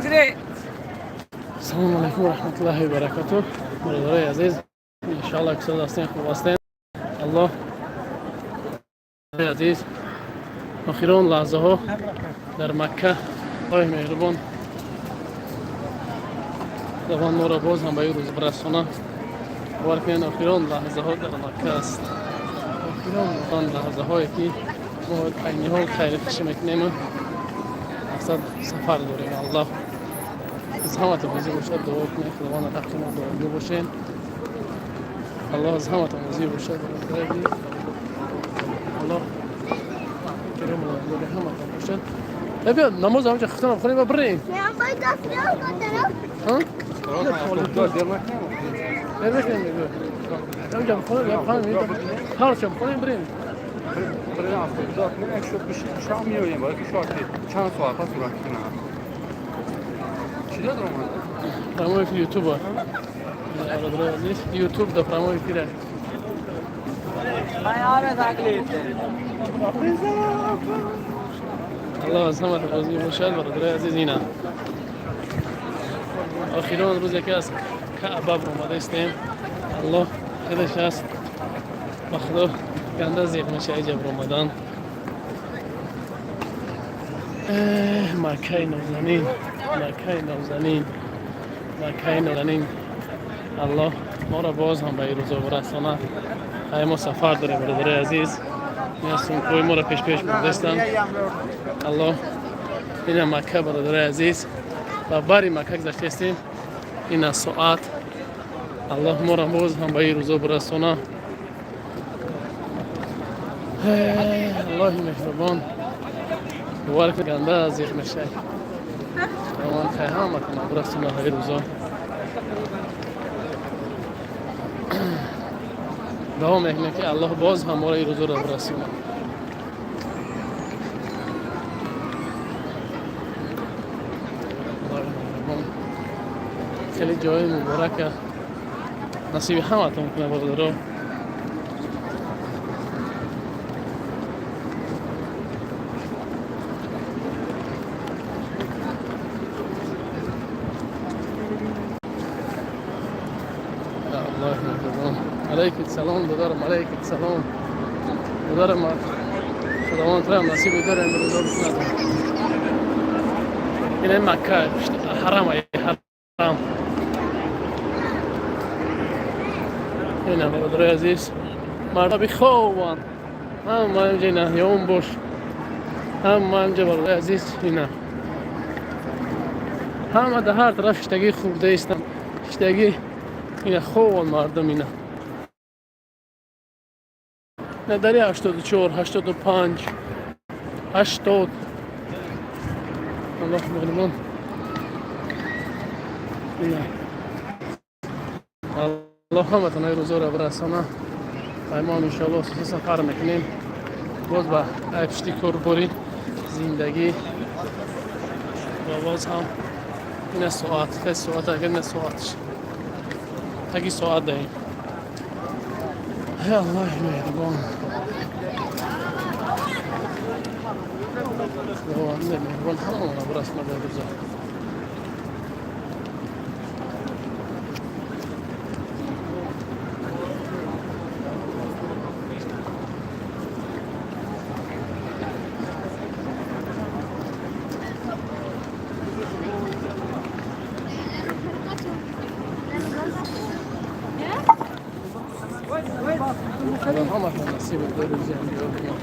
Салому алайкум ва раҳматуллоҳи ва баракатуҳ. Бародарои азиз, иншоаллоҳ ки соз ҳастем, хуб ҳастем. Аллоҳ азиз, охирон лаҳзаҳо дар Макка, Аллоҳи меҳрубон Худованд моро боз ҳам ба ин рӯз бирасона. Бовар кунед, охирон лаҳзаҳо дар Макка аст. Охирон лаҳзаҳое ки мо айни ҳол хайри хушӣ мекунем, мақсад сафар дорем. Аллоҳ аз ҳаматон розӣ бошад. Дуо кунед, Худованд ҳаққи мо дуогӯ бошем. Аллоҳ аз ҳаматон розӣ бошад. Аллоҳ кераму ҳаматон бошад. Биё, намоз ҳамҷа хутона бихонем ва бирем. Ҳамҷа бихонем, ҳарча бихонем, бирем. Чанд соат пас сурат. Прямой эфир Ютуба. Бародарои азиз, Ютуб да прямой эфир. Аллоҳ аз ҳама розӣ бошад, бародарои азиз. Ина охирон рӯзе ки аз Каъба баромада истем. Аллоҳ хелеш аст, ба Худо ганда зиқ меша иҷа баромадан. Маккаи нозанин, Маккаи нозанин, Маккаи нозанин. Аллоҳ моро боз ҳам ба ин рӯзо бирасонад. Ай мо сафар дорем, бародарои азиз. Ина сумкҳои моро пешпеш бурдаистанд. Аллоҳ, ина Макка, бародарои азиз, ба бари Макка гузаштаистем. Ина соат. Аллоҳ моро боз ҳам ба ин рӯзо бирасонад. Аллоҳи меҳрубон, бовар кунед, ганда зиқ мешавад. Худованд хай ҳаматона бирасонад ҳамин рӯзо. Дуо мекунем, ки Аллоҳ боз ҳам моро ин рӯзоро бирасонад. Аллоҳи меҳрубон хеле ҷои муборака насиби ҳаматон кунад, бародаро. Аллоҳи меҳрубон. Алайкум салом, додарам, алайкум салом, додарам. Худованд тураам насиби дорем рӯзо бикунад. Ина Макка, ҳарам, ҳарам. Ина, бародарои азиз, мардум бихобанд ҳама инҷа. Ина ём бош, ҳама инҷа, бародарои азиз. Ина ҳама дар ҳар тараф шиштагӣ, хӯрда истанд, шиштагӣ. Ина хобанд мардум. Ина надари 84, 85, 80. Аллоҳ меҳрубон. Ина Аллоҳ ҳаматон ай рӯзоро бирасона. Ай мо ҳам иншоаллоҳ сафар мекунем боз ба ай пишти корбори зиндагӣ. Ва боз ҳам ина соат, хел соат, агар ина соатш таги соат даҳем. Аллоҳи меҳрубон, Худованди меҳрубон ҳамаона бирасона ба рӯзо. Ҳаматон насиби ду рӯзи ҳамҷо кунад.